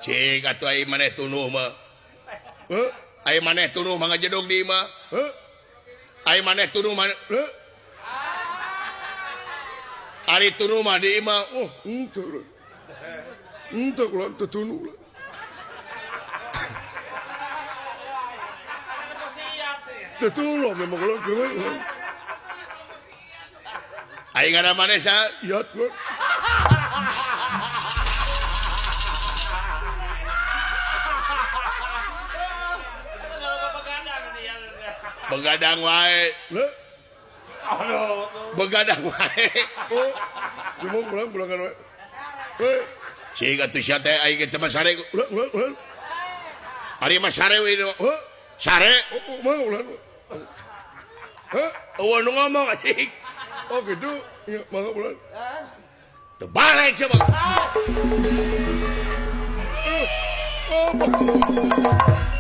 Cik atuh ai maneh tunuh mah. Heuh, ai maneh tunuh mah ngajedog di imah. Heuh. Ai maneh tunuh mah. Heuh. Ari tunuh mah di imah. Oh, henteu. Henteu kula teu tunuh. Teu tunuh memang kula geus. Ai ngaran maneh saha? Yat kula. Begadang wae. Begadang wae. Oh, cuma pulang pulangan wae. Eh, cik atuh sia teh aing teh mah sare. Ulah ulah ulah. Ari mah sare we nu. Heuh, sare. Oh, mah ulah. Heuh, eueuh nu ngomong anjing. Oh gitu, ya mangga pulang. Teu balik coba. Oh.